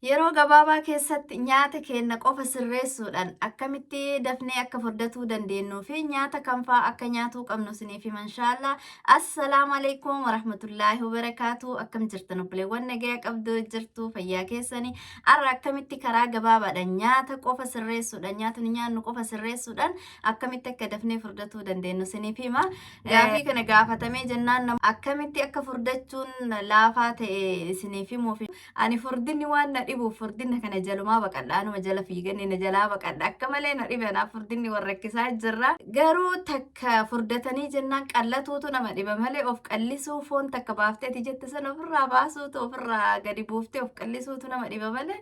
Yeroo gabaabaa keessatti nyaata keenna qofa sirreessuudhaan akkamitti dafnee akka furdatuu dandeennuu fi nyaata kam fa'aa akka nyaatuu qabnu isiniif hima inshaallah. Assalaamu alaikum warahmatullaahi wabarakaatu. Akkam jirtan obboleewwan nagaya qabdu jirtu fayyaa keessanii. Har'a akkamitti karaa gabaabaadhaan nyaata qofa sirreessuudhaan nyaata nu nyaannu qofa sirreessuudhaan akkamitti akka dafnee furdatuu dandeenyu isiniif hima. Gaafii kana gaafatamee jennaan akkamitti akka furdachuun laafaa ta'e isiniif himuuf Ani furdinni waan na dhibuuf furdinna kana jalumaa baqadha. Anuma jala fiiganii na jalaa baqadha. Akka malee na dhibe anaaf furdinni wal rakkisaa jirra. Garuu takka furdatanii jennaan qallatuutu nama dhiba malee of qallisuu foon takka baafteeti jette sana ofirraa baasuutu ofirraa gadi buuftee of qallisuutu nama dhiba malee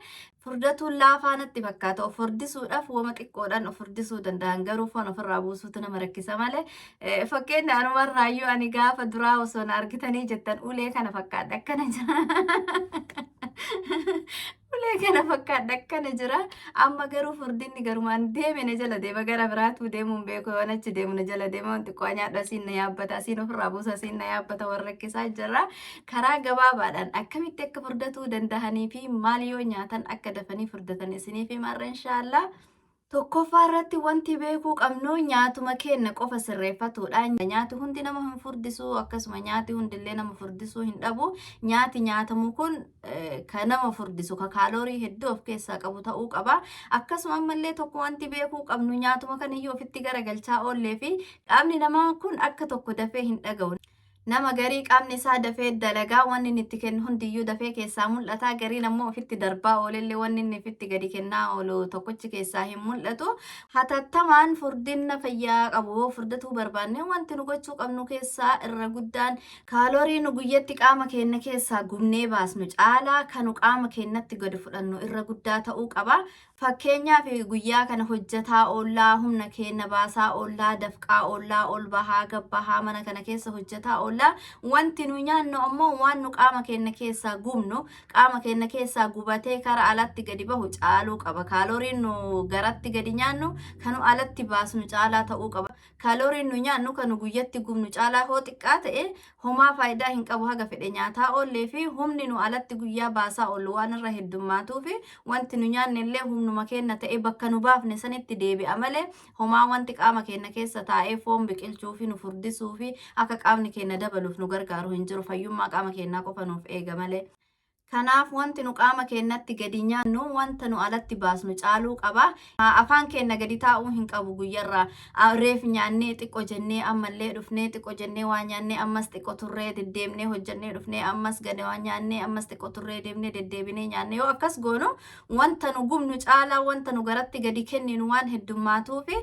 furdatuun laafaa natti fakkaata. Of furdisuudhaaf wama xiqqoodhaan of furdisuu danda'an garuu foon ofirraa buusuutu nama rakkisa malee Fakkeenya anumarraayyuu ani gaafa duraa osoo na argitanii jettan ulee kana fakkaadha akkana jira. Ulee kana fakkaadha akkana jira. Amma garuu furdinni garumaan deeme na jala deema gara biraatuu deemuun beeku yoon achi deemu na jala deema wanti xiqqoo nyaadhu asiin na yaabbata asiin ofirraa buusa asiin na yaabbata warra rakkisaa jira. Karaa gabaabaadhaan akkamitti akka furdatuu danda'anii fi maal yoo nyaatan akka dafanii furdatan isiniif himarra inshaallah. Tokkoffaa irratti wanti beekuu qabnu nyaatuma keenna qofa sirreeffatuudha. Nyaati hundi nama hin furdisu akkasuma nyaati hundillee nama furdisuu hin dhabu. Nyaati nyaatamu kun ka nama furdisu ka kaaloorii hedduu of keessaa qabu ta'uu qaba. Akkasuma ammallee tokko wanti beekuu qabnu nyaatuma kaniyyuu ofitti garagalchaa oollee fi qaamni namaa kun akka tokko dafee hin dhaga'u. Nama garii qaamni isaa dafee dalagaa wanni inni itti kennu hundiyyuu dafee keessaa mul'ata. Gariin ammoo ofitti darbaa oolellee wanni inni ofitti gadi kennaa oolu tokkochi keessaa hin mul'atu. Hatattamaan furdinna fayyaa qabu yoo furdatuu barbaanne wanti nu gochuu qabnu keessaa irra guddaan kaalorii nu guyyatti qaama keenya keessaa gubnee baasnu caalaa kan nu qaama keenyatti gadi fudhannu irra guddaa ta'uu qaba. Fakkeenyaaf guyyaa kana hojjataa oollaa, humna keenna baasaa oollaa, dafqaa oollaa, ol bahaa, gad bahaa, mana kana keessa hojjataa oollaa. Wanti nu nyaannu ammoo waan nu qaama keenna keessaa gubnu, qaama keenna keessaa gubatee kara alatti gadi bahu caaluu qaba. Kaalooriin nu garatti gadi nyaannu kan nu alatti baasnu caalaa ta'uu qaba. Kaalooriin nu nyaannu kan nu guyyatti gubnu caalaa hoo xiqqaa ta'e homaa faayidaa hin qabu haga fedhe nyaataa oollee fi humni nu alatti guyyaa baasaa oollu waan irra heddummaatuuf wanti nu nyaanne illee humnuma keenna ta'e bakka nu baafne sanitti deebi'a malee homaa wanti qaama keenna keessa taa'ee foon biqilchuu fi nu furdisuu fi akka qaamni keenna dabaluuf nu gargaaru hin jiru fayyummaa qaama keennaa qofa nuuf eega malee. Kanaaf wanti nu qaama keennatti gadi nyaannu wanta nu alatti baasnu caaluu qaba. Afaan keenna gadi taa'uu hin qabu guyyarraa. Reef nyaannee xiqqo jennee ammallee dhufnee xiqqo jennee waa nyaannee ammas xiqqo turree deddeemnee hojjannee dhufnee ammas gadi waa nyaannee ammas xiqqo turree deemnee deddeebinee nyaannee yoo akkas goonu wanta nu gubnu caalaa wanta nu garatti gadi kenninu waan heddummaatuufi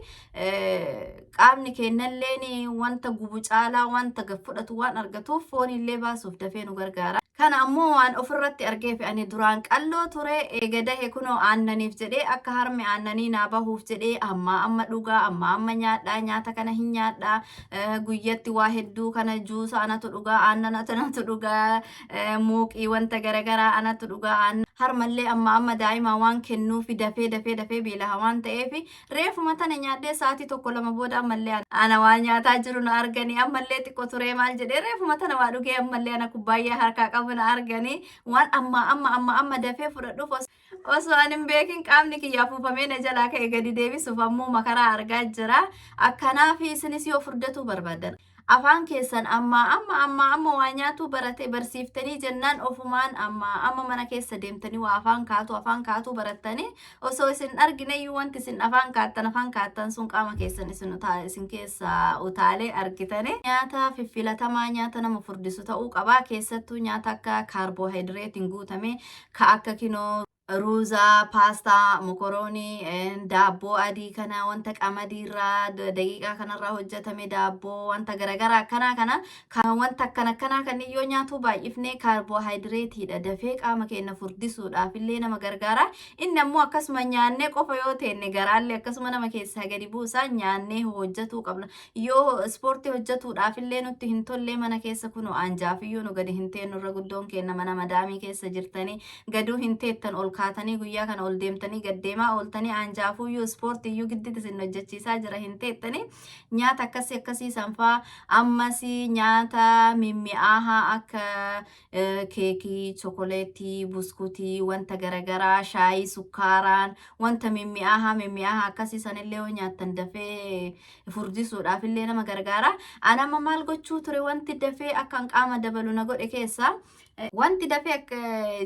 qaamni keennalleen wanta gubu caalaa wanta gad fudhatu waan argatuuf foonillee baasuuf dafee nu gargaara. Kana ammoo waan ofirratti argeef ani duraan qalloo ture eega dahe kunoo aannaniif jedhee akka harmi aannanii naa bahuuf jedhee ammaa amma dhugaa ammaa amma nyaadhaa nyaata kana hin nyaadhaa guyyatti waa hedduu kana juusa anatu dhugaa aannan anatu dhugaa muuqii wanta garagaraa anatu dhugaa aannan harmallee amma amma daa'imaa waan kennuufi dafee dafee dafee beelaha waan ta'eef Reefuma tana nyaadhee sa'aatii tokko lama booda ammallee ana waa nyaataa jiru na arganii ammallee xiqqoo turee maal jedhee reefuma tana waa dhugee ammallee ana kubbaayyaa harkaa qabu na arganii waan amma amma amma amma dafee fudhadhuuf osoo ani hin beekin qaamni kiyya afuufamee na jalaa ka'e gadi deebisuuf ammoo makaraa argaa jira. Akkanaaf isinis yoo furdatuu barbaadan. Afaan keessan ammaa amma ammaa amma waa nyaatuu barate barsiiftanii jennaan ofumaan ammaa amma mana keessa deemtanii waa afaan kaatu afaan kaatuu barattanii osoo isin argineyyuu wanti isin afaan kaattan afaan kaattan sun qaama keessan isin utaa isin keessa utaalee argitanii. Nyaata fiffilatamaa nyaata nama furdisu ta'uu qaba keessattuu nyaata akka kaarboohayidireetiin guutame ka akka kinoo ruuza, paastaa, mokoroonii, daabboo adii kana wanta qamadii irraa daqiiqaa kanarraa hojjetame daabboo wanta garaagaraa akkanaa kana kan wanta akkana akkanaa kan yoo nyaatuu baay'ifnee kaarboohayidireetiidha dafee qaama keenya furdisuudhaaf illee nama gargaara. Inni ammoo akkasuma nyaannee qofa yoo teenne garaallee akkasuma nama keessaa gadi buusaa nyaannee hojjetuu qabna. Yoo ispoortii hojjetuudhaaf illee nutti hin tollee mana keessa kunoo anjaafiyyuu nu gadi hin teennu irra guddoon keenya mana madaamii keessa jirtanii gaduu hin teettan ol Kaatanii guyyaa kana ol deemtanii gaddeemaa ooltanii, aanjaafuyyuu ispoortiiyyuu gidditti isin hojjechiisaa jira hin teettanii. Nyaata akkasii akkasii sanfaa, ammas nyaata mimmi'aahaa akka keekii, chokoleetii, buskutii, wanta garagaraa, shaayii sukkaaraan, wanta mimmi'aahaa mimmi'aahaa akkasii sanillee yoo nyaattan dafee furdisuudhaaf illee nama gargaara. Ani amma maal gochuu ture? Wanti dafee akkan qaama dabalu na godhe keessaa, wanti dafee akka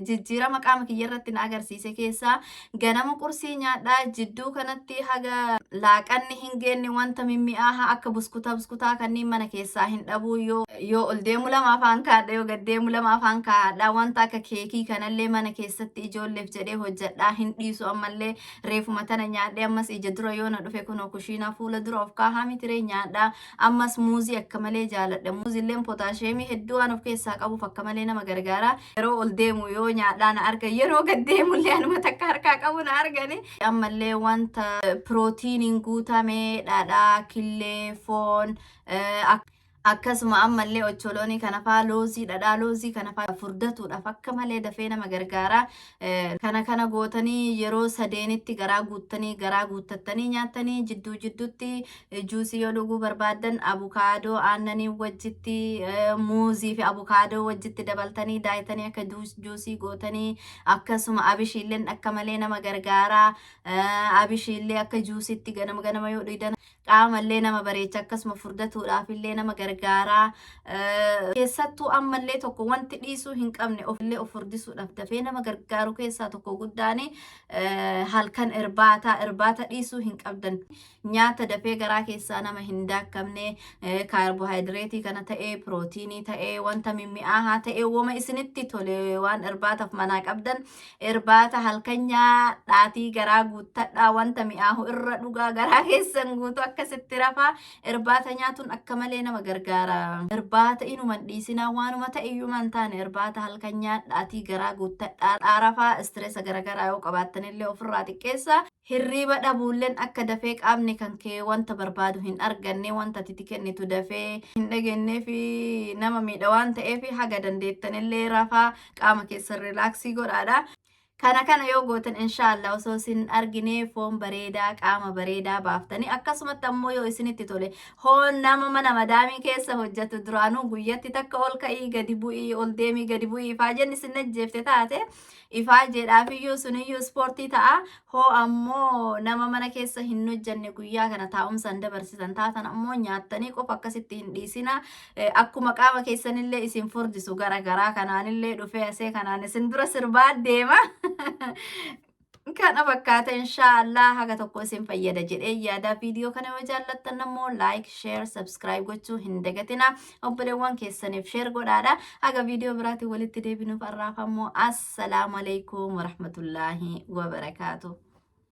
jijjiirama qaama kiyya irratti na agarsiise keessaa, ganama qursii nyaadhaa, jidduu kanatti haga laaqanni hin geenne wanta mimmi'aahaa akka buskutaa buskutaa kanneen mana keessaa hin dhabuu. Yoo ol deemu lama afaan kaadha, yoo gad deemu lama afaan kaadha. Wanta akka keekii kanallee mana keessatti ijoolleef jedhee hojjedhaa hin dhiisu. Ammallee reefuma tana nyaadhee, ammas ija dura yoo na dhufe kunoo kushiinaa fuula dura of kaahaa mitiree nyaadhaa. Ammas muuzii akka malee jaaladha. Muuziilleen pootaasheemii hedduu waan of keessaa qabuuf akka malee nama gargaara. Yeroo ol deemu yoo nyaadhaa na argan, yeroo gad deemullee anuma takka harkaa qabu na argani. Ammallee wanta pirootiiniin guutame, dhadhaa, killee, foon, akkasuma ammallee ocholoonii kana faa, loozii, dhadhaa loozii kana faa furdatuudhaaf akka malee dafee nama gargaara. Kana kana gootanii yeroo sadeenitti garaa guuttanii, garaa guuttattanii nyaattanii, jidduu jidduutti juusii yoo dhuguu barbaaddan abukaadoo aannanii wajjitti, muuzii fi abukaadoo wajjitti dabaltanii daayitanii akka juusii gootanii. Akkasuma abishiilleen akka malee nama gargaara. Abishiillee akka juusitti ganama ganama yoo dhugdan qaamallee nama bareecha, akkasuma furdatuudhaaf illee nama gargaara. Keessattuu ammallee tokko wanti dhiisuu hin qabne, ofillee of furdisuudhaaf dafee nama gargaaru keessaa tokko guddaan halkan irbaata. Irbaata dhiisuu hin qabdan. Nyaata dafee garaa keessaa nama hin daakkamne, kaarbohaayidireetii kana ta'ee, pirootiinii ta'ee, wanta mimmi'aahaa ta'ee, wama isinitti tole waan irbaataaf manaa qabdan irbaata halkan nyaadhaatii garaa guuttadhaa. Wanta mi'aahu irra dhugaa, garaa keessan guutuu akkasitti rafaa. Irbaata nyaatuun akka malee nama gargaara. Irbaata inuma hin dhiisinaa, waanuma ta'e iyyuu hin taane irbaata halkan nyaadhaatii garaa guuttadhaa rafaa. Stress garagaraa yoo qabaattanillee ofirraa xiqqeessa. Hirriiba dhabuulleen akka dafee qaamni kan kee wanta barbaadu hin arganne, wanta ati kennitu dafee hin dhageenyee fi nama miidha waan ta'eef, haga dandeettanillee rafaa, qaama keessan relax godhaadha. Kana kana yoo gootan, inshaallah osoo isin argine foon bareedaa, qaama bareedaa baaftanii. Akkasumatti ammoo yoo isinitti tole, hoon nama mana madaamii keessa hojjetu duraanuu guyyatti takka ol ka'ii gadi bu'ii, ol deemii gadi bu'ii ifaajeen isin ajjeefte taate, ifaajeedhaafiyyuu suniyyuu ispoortii ta'a. Hoo ammoo nama mana keessa hin hojjenne, guyyaa kana taa'umsaan dabarsitan taatan ammoo nyaattanii qofa akkasitti hin dhiisina. Akkuma qaama keessanillee isin furdisu gara garaa kanaanillee dhufee asee kanaan isin dura sirbaa deema. Kana fakkaata. Inshaallah haga tokko isin fayyada jedhee yaada. Viidiyoo kana yoo jaallattan ammoo like, share, subscribe gochuu hin dagatina. Obboleewwan keessaniif share godhaadha. Haga viidiyoo biraatiin walitti deebinuuf har'aaf ammoo assalaamu alaikum warahmatullaahi wabarakaatu.